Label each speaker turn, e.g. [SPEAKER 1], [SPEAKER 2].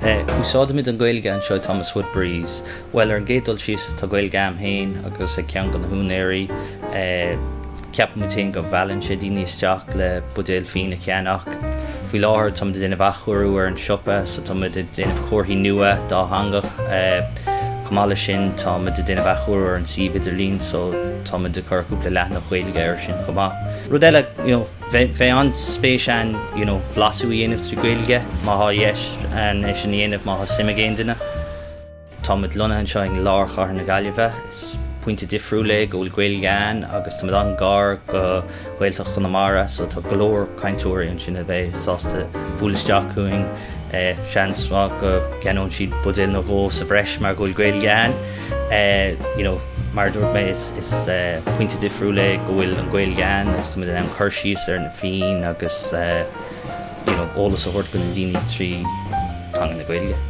[SPEAKER 1] Úsáidimid an Ghaeilge anseo i Thomas Woodberry's. Bhuel, ar an gcéad dul síos, tá Gaeilge a'm féin agus ag ceann de na húinéirí. Ceapaimid féin go mheallann sé daoine isteach le buidéal fíon a cheannach. Faoi láthair táimid ag déanamh athchóiriú ar an siopa so táimid ag déanamh comharthaí nua dátheangach. Chomh maith leis sin táimid ag déanamh athchóiriú ar an suíomh idirlín so táimid ag cur cúpla leathanach Gaeilge air sin chomh maith. Rud eile, you know, bheadh an-spéis ann you know, blaiseadh a dhéanamh trí Ghaeilge má tá deis ann é sin a dhéanamh má tá suim ag aon duine. Táimid lonnaithe anseo i lár chathair na Gaillimhe. Is pointe difriúil é go bhfuil Gaeilge ann agus táimid an-ghar go Gaeltacht Chonamara so tá go leor cainteoirí ansin a bheidh sásta bualadh isteach chugainn. Seans maith go gceannóidh siad buidéal nó dhó sa bhreis mar go bhfuil Gaeilge ann. You know, mar a dúirt mé is is pointe difriúil é go bhfuil an Ghaeilge ann agus táimid in ann cur síos ar na fíon agus you know, eolas a thabhairt go na daoine trí theanga na Gaeilge.